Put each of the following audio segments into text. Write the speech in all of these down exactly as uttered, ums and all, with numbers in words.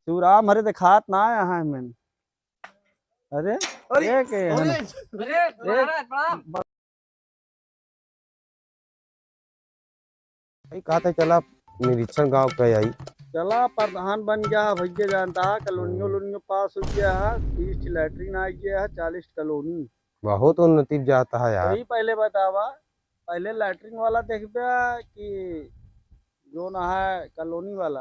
शिवराम हरे देखात ना आया है मैंने। अरे, अरे, ये के है? अरे, अरे, प्रणाम। भाई, कहा था, चला निरीक्षण गांव का आई। चला, प्रधान बन गया है भैया, जानता है, कॉलोनियो लोनियो पास हो गया है, तीस ठी लैट्रिन आ गया है, चालीस ठी कॉलोनी। बहुत उन्नति जाता है यार। यही पहले बतावा, पहले लैट्रिन वाला देखबे कि जो ना है कॉलोनी वाला?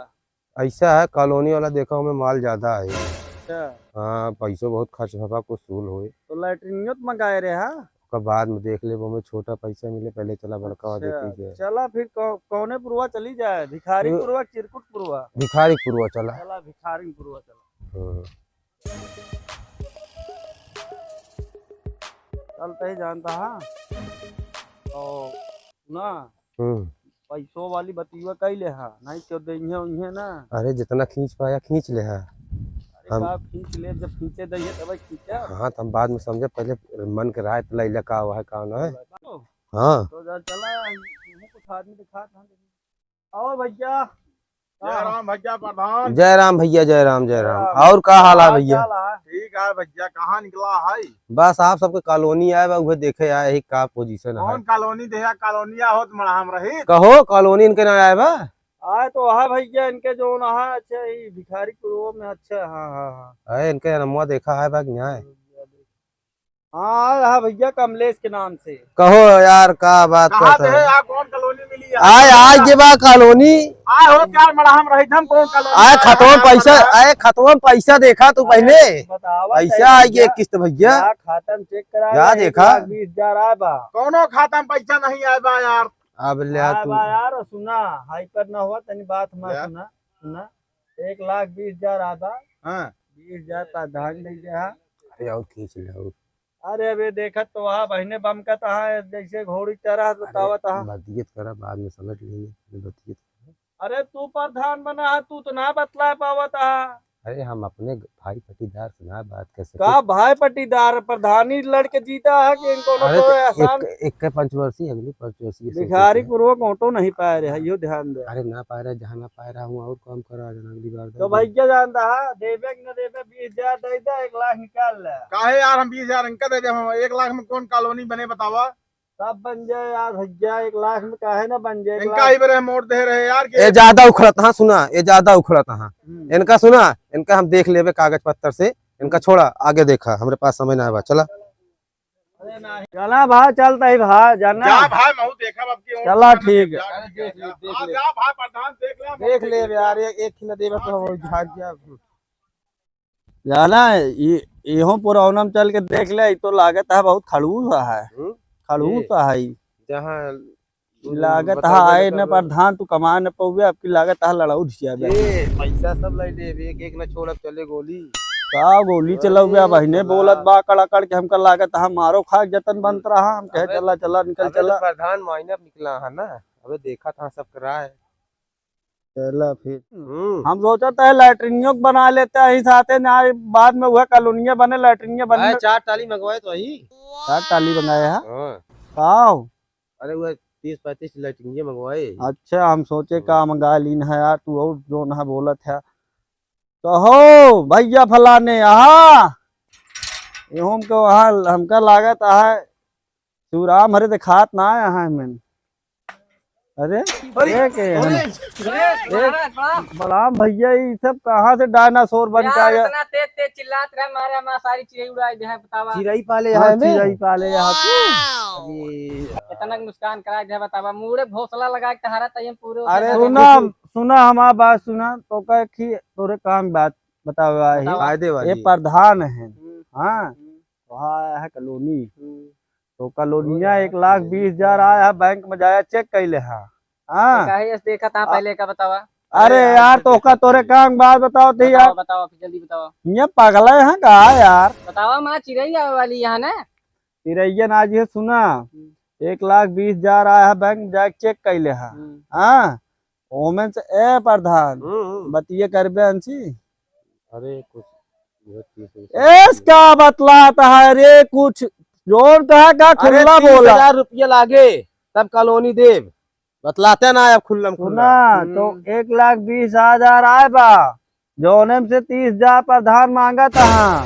ऐसा है, कॉलोनी वाला देखा, हमें माल ज्यादा है। अच्छा। हाँ, पैसो बहुत खर्च होगा, कुछ सूल होए। तो लैट्रिनियो तो मंगाए रहे, हाँ? ओकर बाद में देख लेबो, हमें छोटा पैसा मिले, पहले चला बड़का वाला अच्छा, देखी जाए। चला फिर कौ-, कौने पुरवा चली जाए, भिखारी फिर पुरवा, चिरकुट पुरवा? भिखारी पुरवा चला। चला भिखारी पुरवा चला। हाँ। चलते ही जानता, हाँ। और ना, हम्म। पैसो वाली बतिया कई ले हा, नहीं क्यों देंगे उन्हें ना। अरे, जितना खींच पाया खींच ले हा। अरे, हम का खींच ले, जब खींचे दइए तब खींचा। हाँ, तो हम बाद में समझे, पहले मन के राय तो लैला का हुआ है, का ना है। तो, हाँ। तो जा चला, मुँह कुछ आदमी दिखा था। और भैया, जय राम भैया प्रधान। जय राम भैया, जय राम, जय राम। जय राम। और का हाल है भैया? क्या हाल है? ठीक है भैया, कहाँ निकला है? बस आप सबके कॉलोनी आए बा, उहे देखे आए ही का पोजीशन है। कौन कॉलोनी देहा? कॉलोनिया होत मड़ाहम रही। कहो, कॉलोनी इनके ना आए बा? आए तो है भैया, इनके जो ना है, अच्छा, ई भिखारी पुरवा में, अच्छा, हाँ, हाँ, हाँ। अरे, इनके नमवा देखा है बा कि नहीं? हाँ, हाँ भैया, कमलेश के नाम से। कहो यार, का बात कहाँ करता से है? है? आ कौन कॉलोनी मिली है? आए, आए के बा कॉलोनी। आए हो क्या मड़ाहम रही हम कौन कॉलोनी? आए, खतवन पैसा, आए, खतवन पैसा देखा तू पहले। बतावा पैसा सही आई के भैया। किस्त भैया। या खाता में चेक करा या ले, एक देखा। लाख बीस हजार आए बा। कौनो खाता में पैसा नहीं आए बा यार। अब ले आ आ तू। बा यार, सुना, हाइपर ना हुआ, तनी बात मत या। सुना, सुना। एक लाख बीस हजार आए बा। हाँ। बीस हजार प्रधान दे दे हा। अरे और खींच ले और। अरे अबे देखत तो वहाँ बहिने बमकत हा, जैसे घोड़ी चरह बतावत हा। बतियत करा, बाद में समझ लेंगे, बतियत करा। अरे तू प्रधान बना हा, तू तो ना बतला पावत हा। अरे हम अपने भाई पट्टीदार से ना बात कर सके। का भाई पट्टीदार, प्रधानी लड़के जीता है कि इनको अरे तो तो एहसान एक, एक के पंचवर्षी, अगली पंचवर्षी ऐसे भिखारी होता है। पुरवा वोटो नहीं पाए रहे, यो ध्यान दे। अरे ना पाए रहे, जहाँ ना पाए रहा हूँ और काम करा, जना अगली बार तो दे। भैया जानता है, देवे कि ना देवे, बीस हजार दे दे, एक लाख निकाल ले। काहे यार, हम बीस हजार इनका दे दे, हम एक लाख में कौन कॉलोनी बने बतावा? सब बन जाए यार भैया, एक लाख में काहे ना बन जाए, एक इनका लाख। ही बरे हम वोट दे रहे यार, कि ए ज्यादा उखड़त हाँ, सुना, ए ज्यादा उखड़त हाँ। हम्म। इनका सुना, इनका हम देख लेबे कागज पत्तर से, इनका छोड़ा, आगे देखा, हमरे पास समय ना बा, चला। अरे नहीं। चला भा, चलता ही भा, जाना। जा भाई, महू देखा अब की वोट चला, कितना ठीक है। जा, अरे देख ले, देख हाँ, ले। जा भाई, प्रधान देख ले, हम देख देख ले ले। यार, एक, एक ही ना देबे तो हम झाग गया। जाना, ये, इहो पुरौना में चल के देख ले, ई तो लागत है बहुत खड़ूस है। हम्म? खड़ूस ये है ई। जहाँ लागत है, आए न प्रधान तू कमा न पउबे, अब की लागत है लड़ाऊ धिया बे। ए, पैसा सब लै लेबे, एक, एक न छोड़ब, चले गोली। का गोली अरे, चलउबे, बहिने चला। बोलत बा कड़ाकड़ के, हमका लागत है मारो खा के जतन बनत रहा, हम कहे अबे, चला, चला, निकल अबे तो चला। प्रधान मायने निकला है ना, अबे देखत है सब कराए। चला फिर। हम्म। हम सोचत है लैट्रिनियो के बना लेते हैं साथे ना, बाद में वह कॉलोनिया बने, लैट्रिनिया बने। आए, चार टाली मंगवाए तो ही। चार टाली मंगाए हैं? हाँ। का हो? अरे वह तीस पैंतीस लैट्रिनिया मंगवाए। अच्छा, हम सोचे का मंगा लीन है यार, तू और जो ना बोलत है। कहो भैया फलाने, आहा, ये हमके वहाँ हमका लागत है शिवराम हरे देखात ना आया है मैंने। अरे, अरे, ये के है? अरे, अरे, एक प्रणाम, प्रणाम। प्रणाम भैया, ई सब कहाँ से डायनासोर बन के यार, आया? इतना तेज तेज चिल्लात रहे, मारे हमारा सारी चिड़ै उड़ाई दे है, बतावा। चिड़ै पाले हाँ, है मैं? चिड़ै पाले यहाँ पे। अरे। इतना नुकसान करा दे है, बतावा। मुड़े भोसला लगा के टहरा तैयन पूरे अरे, होते तो सुना, कुछ सुना हमार बात सुना, तो कहे कि तोरे काम बात बतावा ही। बतावा। फायदे वाली। ये प्रधान है। हम्म। हाँ। हम्म। वहाँ आया है कॉलोनी। हम्म। तो कॉलोनिया एक लाख बीस हजार आया है, बैंक में जाया चेक कैले है। हाँ। तो काहे ऐसे देखा था पहले का बतावा? अरे अरे यार, यार, तो का तोरे काम बात बताओ थे बतावा, यार। बतावा, फिर जल्दी बतावा। ये पगला है का यार? बतावा, माँ चिड़ै आवे वाली यहाँ ना। चिड़ैया ना आज ये सुना, हम्म। एक लाख बीस हजार आया है, बैंक में जाके चेक कैले है। हम्म। हाँ, ओमेन से ए प्रधान, हम्म, हम्म। बतिये करबे अंशी। अरे कुछ बहुत चीज है। एस का बतलाता है रे, कुछ जोर कहा का अरे खुल्ला तीस हजार बोला। रुपया लागे, तब कॉलोनी देब। बतलाते ना अब खुल्लम खुल्ला। सुना, तो हम्म। एक लाख बीस हजार आए बा, जौने में से तीस हजार प्रधान मांगत हा।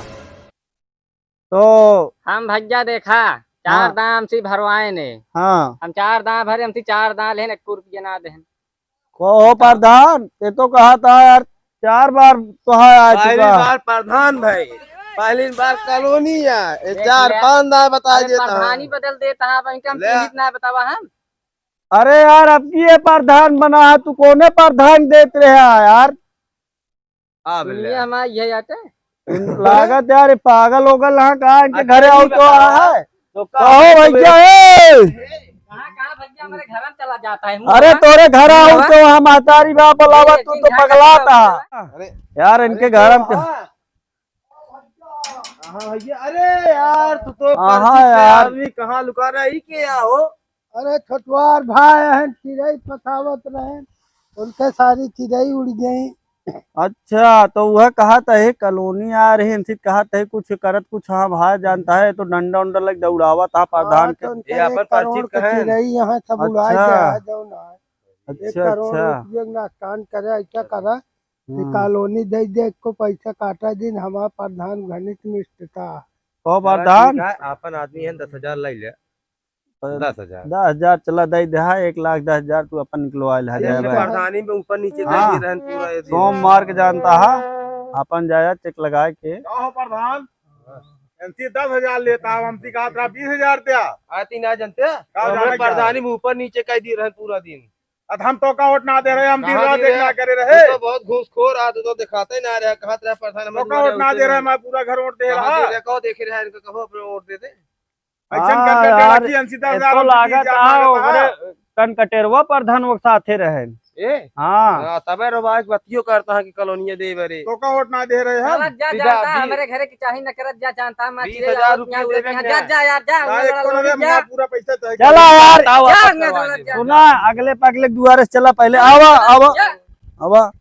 तो हम भैया देखा, चार हाँ। दाम से भरवाए ने। हाँ। हम चार दाम भरे, हमसे चार दाम लेन, एक रुपया ना देन। कहो प्रधान, ये तो कहा था यार, चार बार तो है आ पहली चुका। बार प्रधान भाई, पहली बार कॉलोनी है, ये देख चार ले। पाँच दाम बता अरे देता प्रधानी है। बदल देता है, अब इनका हम ले। चिन्हित ना बतावा हम। अरे यार, अब की ये प्रधान बना है, तू कौने प्रधान देत रहे है यार? आ, दुनिया बिल्ला। हमारी है याते। लागत यार, ये पागल ओगल हाँ का, इनके अच्छा, घरे ये और तो बताओ, आ है। तो का कहो भैया, ए! कहाँ, कहाँ भैया, हमारे घर में चला जाता है, मुँह अरे, बना। तोरे घर मुँह और बना। तो हम महतारी बाप बुलावा, ये तू तो पगला था। अरे, यार, इनके अरे, घर में हाँ। हाँ, भैया, अरे यार, तू तो हाँ, परिचित यार। आदमी, कहाँ लुका रहा है, ई के या हो? अरे, छोटवार भाई हैं, चिरई फसावत रहे, उनके सारी चिरई उड़ गई। अच्छा, तो वह कहत है, कॉलोनी आ रही, इनसे कहत है, कुछ करत, कुछ हाँ भाई जानता है, तो डंडा उंडा लग दौड़ावत था प्रधान हाँ, के। तो उनके ये एक अपन करोड़ परिचित के कहें। चिरई यहाँ सब उड़ाए अच्छा। गया है, जौन है। एक अच्छा, करोड़ अच्छा। रुपये के नुकसान करे, ऐसा करा कि हाँ। कॉलोनी दे दे, को पैसा काटा दिन, हमारा प्रधान घनित मिष्ट था। कहो चला प्रधान। ठीक है, आपन आदमी है, दस हजार लाई ले। पर दस हजार। दस हजार चला दे दे, हाँ, एक लाख दस हजार तू अपन निकलवा ले, अरे, जाए भाई। प्रधानी में ऊपर नीचे हाँ। कर दिए रहन पूरा ये दिन। सोमवार के जानता है, अपन जाया चेक लगाए के। का हो प्रधान? एनसी दस हजार लेता है, हमसे कहा था बीस हजार दिया। आती ना जानते? का हमरे जाने क्या? प्रधानी में ऊपर नीचे कर दिए रहन पूरा दिन। अब हम तो का वोट ना दे रहे, हम कहाँ दिन रात दे रहे? देखना करे रहे। तू तो बहुत घूसखोर आ, तू तो दिखाते ही ना रहे, कहाँ तेरा प्रधान तो का वोट ना दे रहे, मैं पूरा घर वोट दे रहा। कहाँ दे रहे, कहो देखे रहे, इनको कहो अपने वोट दे दे। ऐसन हाँ कर कर यार, रखी, अंशिता ए हजार तो हम लागत बीस हजार आ, मांगत ओकरे हा। कनकटेरवा प्रधान वो साथे रहे। ए? हाँ। हाँ, तबे रोबाज बतियो करता है कि कॉलोनिया दे बरे। तो का वोट ना दे रहे हम? गलत जा सीधा जानता, बीस, हमरे घरे की चाही न करत जा जानता, मैं बीस हजार रुपया देवे के जा, जा यार, जा, ना, वो एक लड़ा को ना दे, जा। मैं पूरा पैसा चाहे चला यार। बताओ जा, वापस ना करवा चला दे। जा। सुना, अगले पगले दुआरे से चला, पहले आवा, आवा, जा। आवा।